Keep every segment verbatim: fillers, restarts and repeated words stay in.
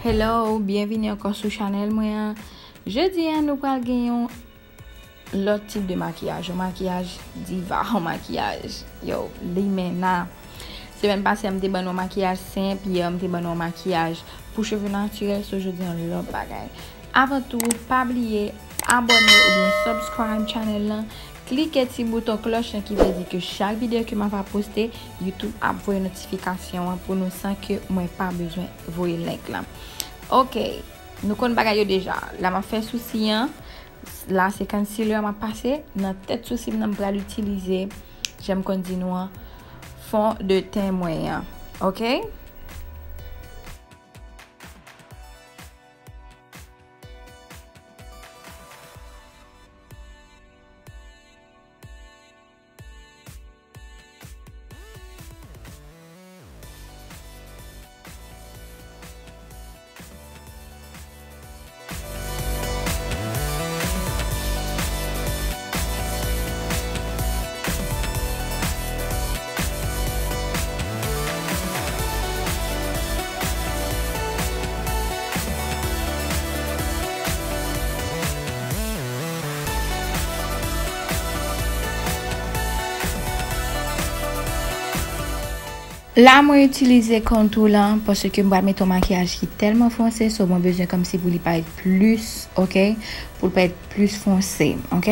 Hello, byenvini ankò sou chanèl mwen an. Jodi a, nou pral gen yon lòt tip de makiyaj, yon makiyaj diva, yon makiyaj, yo, limena. Semèn pase a, m te ban nou yon makiyaj senp, yè, m te ban nou yon makiyaj pou cheve natirèl, so jodi a, yon lòt bagay. Avan tou, pa bliye abòne oubyen subscribe channel lan, klike ti bouton klòch lan ki vle di ke chak videyo ke m ap poste, YouTube ap voye notifikasyon an pou nou san ke mwen pa bezwen voye link lan. Ok, nou konn bagay yo deja. La m ap fè sousi an, la se concealer m ap pase, nan tèt sousi m nan m pral itilize, jan m konn di nou an, fon de ten mwen an. Ok? La, mwen itilize contour lan paske m pral mete yon makiyaj ki tèlman fonse, so mwen bezwen kòmsi pou li parèt plis, ok? Pou l parèt plis fonse, ok?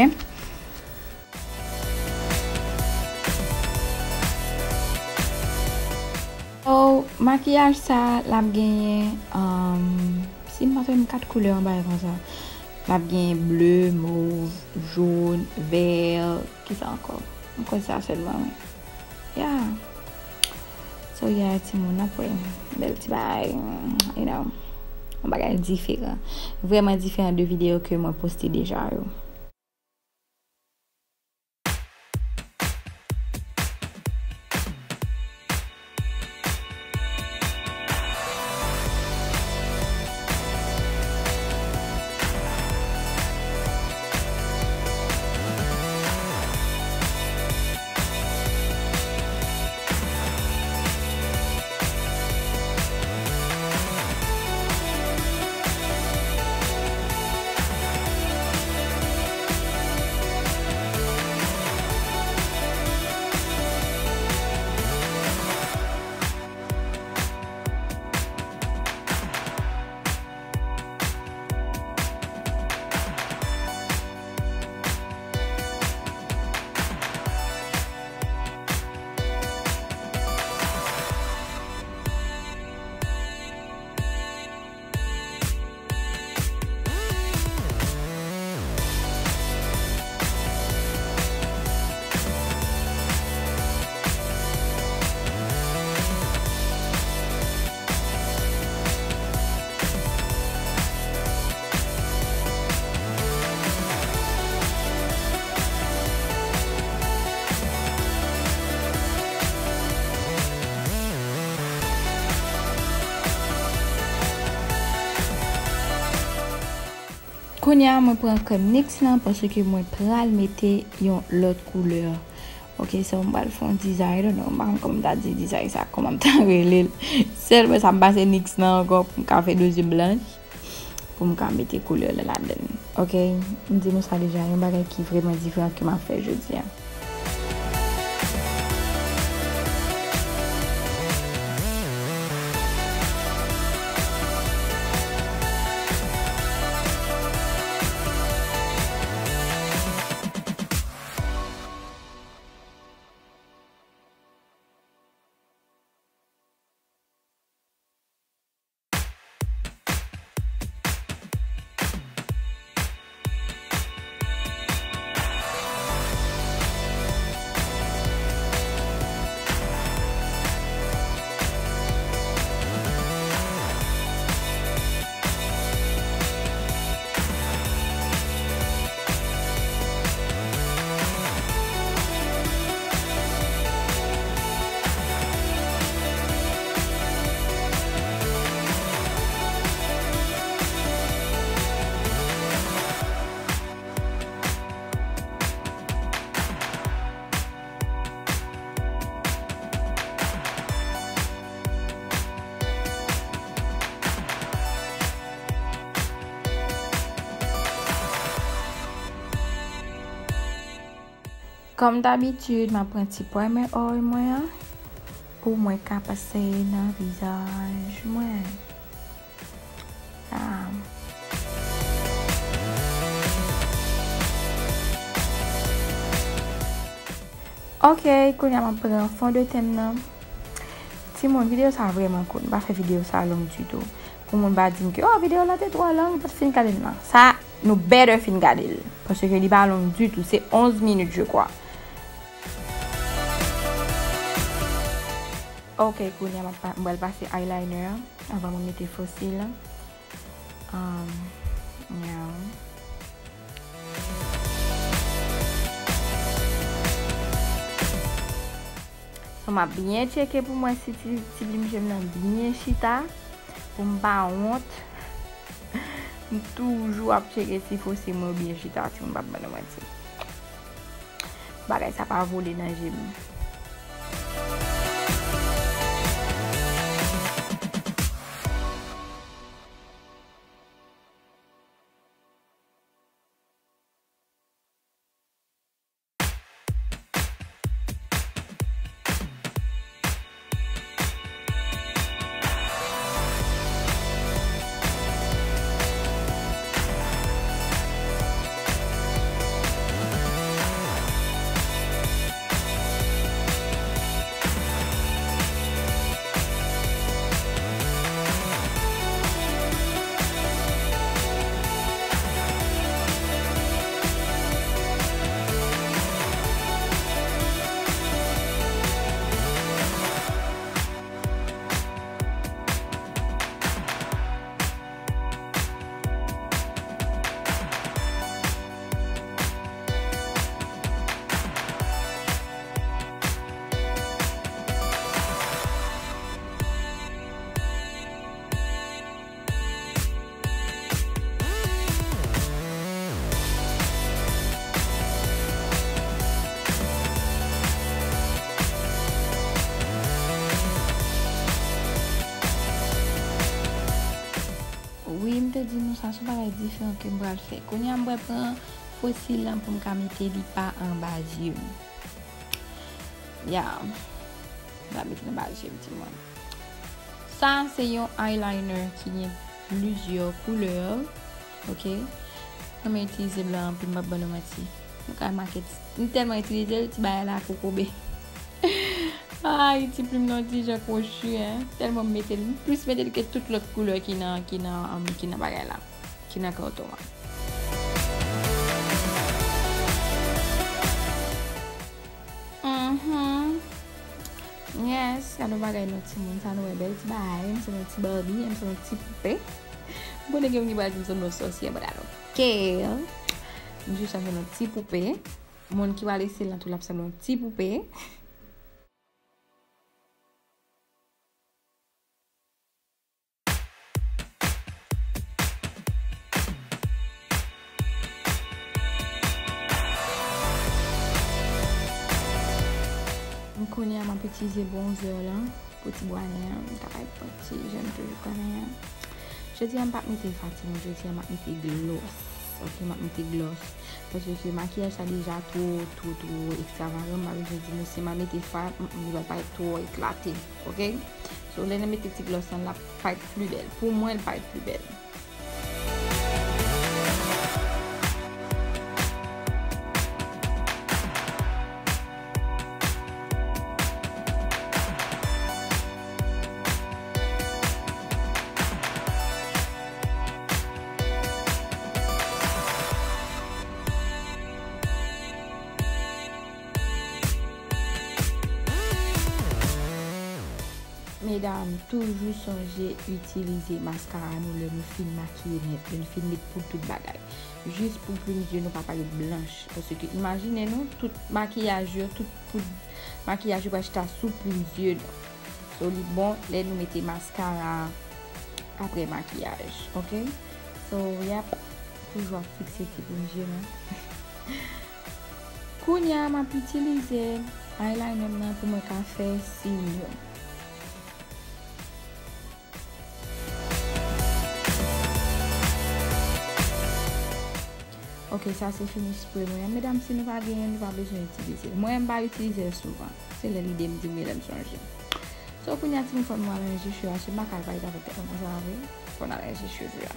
So, makiyaj sa, l ap genyen, um, si m pa twonpe m, kat koulè anba l konsa. L ap genyen ble, mov, jòn, vè, kisa ankò? M kwè sa sèlman, wi. Yeah. So, yeah, timoun, n ap wè. Bèl ti bagay, you know. Yon bagay diferan. Vrèman diferan de videyo ke mwen poste deja yo. Kounye a, mwen pran krèm niks lan paske mwen pral mete yon lòt koulè. Ok, so m pral fè yon dizay, I don't know, m pa konn kòman m ta di dizay sa, kòman m ta rele l. Sèl mwen sa m pase niks lan ankò pou m ka fè dezyèm blanch, pou m ka mete koulè la ladann. Ok, m di nou sa deja, yon bagay ki vrèman diferan ke m ap fè jodi a. Kòm dabitid, m ap pran ti primer oil mwen an pou mwen ka pase nan vizaj mwen. Ah. Ok, kounye a m ap pran fond de teint m nan. Timoun, videyo sa vrèman kout. M pa fè videyo sa long ditou. Pou moun pa di m ke, oh, videyo la te twò long, m pa t fin gade l nan. Sa, nou better fin gade l. Paske li pa long ditou. Se onz minit, je crois. Ok, kounye a m ap pa-, m pral pase eyeliner an avan mwen mete fo sila. Um, yeah. So, m ap byen tcheke pou m wè si ti, ti plim je m nan byen chita, pou m pa wont. M toujou ap tcheke si fo sila mwen byen chita, si m p ap ban nou manti. Bagay sa pa vole nan je m. Wi, m te di nou sa se yon bagay diferan ke m pral fè. Kounye a, m pral pran fo sila pou m ka mete li pa anba je m. Ya. M pral mete l anba je m, timoun. Sa, se yon eyeliner ki gen plizyè koulè. Ok? Mwen itilize blan anpil, m p ap ban nou manti. Nou ka remake, m tèlman itilize l, ti bagay la kokobe. Ay, ti plim nan ti jan kwochi, en. Tèlman m mete l, m plis mete l ke tout lòt koulè ki nan, ki nan, um, ki nan bagay la, ki nan kawton an. Mhm. Yes, gade yon bagay non timoun, sa nou wè bèl ti bagay, m sanble yon ti Barbie, m sanble yon ti poupe. M konnen gen moun ki pral di m sanble yon sòsyè, but I don't care. M jis sanble yon ti poupe. Moun ki pral eseye l nan tou l ap sanble yon ti poupe. M kounye a m ap itilize bronzer la pou ti bwa nen an. M ta bay pran ti jan m toujou konnen an. Jodi a m p ap mete fwa timoun, jodi a m ap mete gloss. Ok, m ap mete gloss. Paske makiyaj sa deja two, two, two ekstravagan. M pa bezwen di nou si m a mete fwa, mm, mm, li va parèt twò eklate. Ok? So, lè n mete ti gloss lan, l ap parèt pli bèl. Pou mwen, l parèt pli bèl. Medam, toujou sonje itilize maskara nou lè nou fin makiye nèt, lè nou fin met poud tout bagay. Jis pou plim zye nou pa parèt blanch. Paske imajine nou, tout makiyaj yo, tout poud makiyaj yo pral chita sou plim zye nou. So, li bon lè nou mete maskara apre makiyaj, ok? So, yep, toujou ap fikse ti plim zye nou. Kounye a, m ap itilize eyeliner m nan pou mwen ka fè sil yo. Ok, sa se fini spray mwen. Medam, si nou pa genyen, nou pa bezwen itilize l. Mwen, m pa itilize l souvan. Se lè lide m di m gen lè m sonje. So, kounye a, timoun, fò nou al ranje cheve, paske m pa ka al parèt avèk tèt mwen konsa, vre. Fò n al ranje cheve a.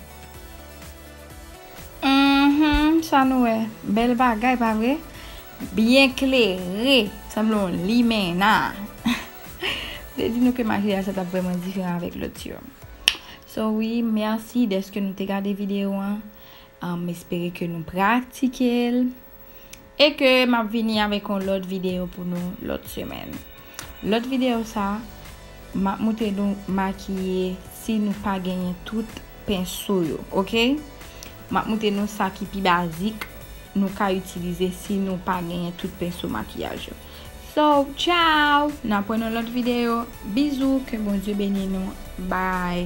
Mhm, sa nou wè. Bèl bagay, pa vre? Byen klere. Sanble yon limena. Vle di nou ke makiyaj sa t ap vrèman diferan avèk lòt yo. So, wi, mèsi dèske nou te gade videyo an. M espere ke nou pratike l. E ke m ap vini avèk yon lòt videyo pou nou lòt semèn. Lòt videyo sa, m ap montre nou makiye si nou pa genyen tout penso yo, ok? M ap montre nou sa ki pi bazik nou ka itilize si nou pa genyen tout penso makiyaj yo. So, tchao! N ap wè nan lòt videyo. Bizou, ke Bondye beni nou. Bye!